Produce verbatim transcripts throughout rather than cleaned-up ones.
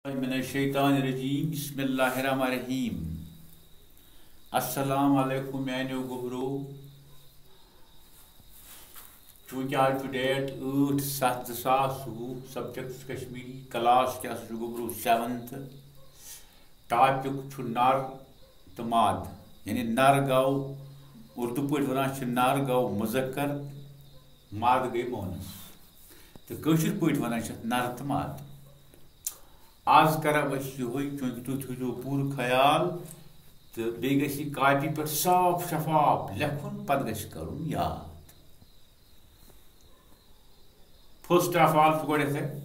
من الشیطان الرجیم، بسم اللہ الرحمن الرحیم۔ السلام علیکم میانیو گوبرو۔ چونکہ آز چھُ ڈیٹ ٲٹھ ستھ زٕ ساس وُہ، سبجیکٹ چھُ کشمیری، کلاس کیٛاہ سا چھُ گوبرو؟ سیونتھ۔ ٹاپک چھُ نر تہٕ ماد، یعنی نر گوٚو، اردو پٲٹھۍ ونان چھِ نر گوٚو مذکر، ماد گٔے مونس، تہٕ کٲشِر پٲٹھۍ ونان چھِ نر تہٕ ماد۔ آز کرو أسۍ یِہوٚے، چونکہ تُہۍ تھٲیزیو پوٗرٕ خیال، تہٕ بیٚیہِ گژھِ یہِ کاپی پٮ۪ٹھ صاف شفاف لیکھُن، پتہٕ گژھِ کرُن یاد۔ فرسٹ آف آل چھُ گۄڈٕنیتھٕے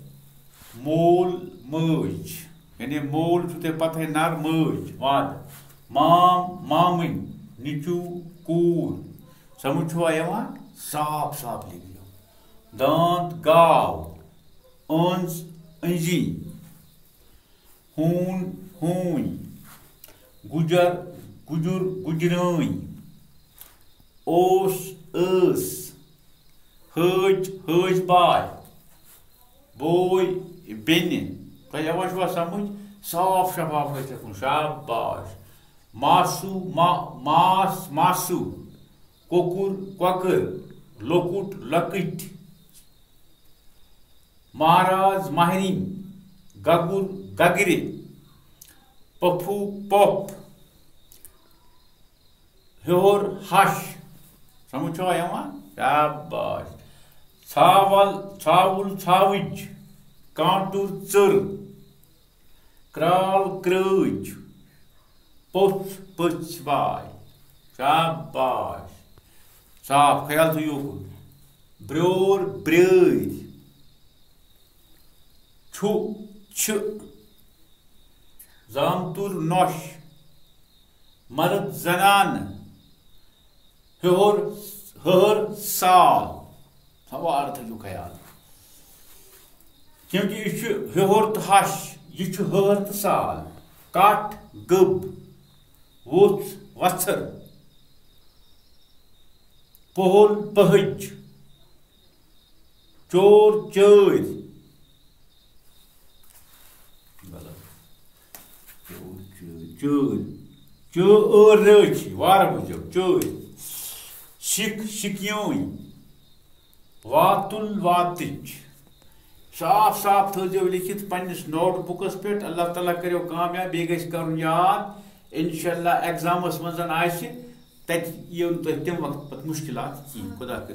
مول مٲج، یعنی مول چھُ تۄہہِ پتہٕے نر مٲج، واد، مام مامٕنۍ، نیٚچوٗ کوٗر۔ سمجھ چھُوا یِوان؟ صاف صاف لیکھزیو۔ دانٛد گاو، أنٛز أنٛزی، ہوٗن ہوٗنۍ، گُجر گُجُر گُجرٲنۍ، اوس ٲس، ہٲج ہٲج باے، بوے بیٚنہِ۔ تۄہہِ یِوان چھُوا سمجھ؟ صاف شفاف گژھِ لیکھُن، شاباش۔ ماسوٗ ما ماس ماسوٗ، کۄکُر کۄکٕر، لۄکُٹ لۄکٕٹۍ، مہراز مہرِنۍ، گگُر گگرِ، پۄپھوٗ پۄپھ، ہیوٚر ہش۔ سمجھ چھوا یِوان؟ شاباش۔ ژھاوَل ژھاوُل ژھاوٕج، کانٛٹُر ژٔر، کرٛال کرٛٲج، پوٚژھ پٔژھۍ واے۔ شاباش۔ صاف خیال تھٲیِو یوکُن۔ برٛور برٛٲرۍ، چھُ چھِ، زامتُر نۄش، مرد زنانہٕ، ہیوٚر ہہر سال۔ تھاوو عرض تھٲیِو خیال، کیونکہ یہِ چھُ ہیوٚر تہٕ ہش، یہِ چھُ ہہر تہٕ سال۔ کٹھ گٔب، وُژھ وژھٕر، پۄہل پہٕج، چور چٲرۍ۔ غلط۔ چور چٲرۍ۔ چٲرۍ۔ چٲ ٲر رٲچھ۔ وارٕ بوٗزِو۔ چٲرۍ۔ شِک شِکیٲنۍ۔ واتُل واتٕچ۔ صاف صاف تھٲیزیو لیکھِتھ پننِس نوٹ بُکس پٮ۪ٹھ۔ اللہ تعالیٰ کٔرِو کامیاب۔ بیٚیہِ گژھِ کرُن یاد، انشاءاللہ ایگزامس منٛز آسہِ، تتہِ یِیو نہٕ تۄہہِ تمہِ وقتہٕ پتہٕ مُشکلات کِہیٖنۍ۔ خدا کٔرِنۍ۔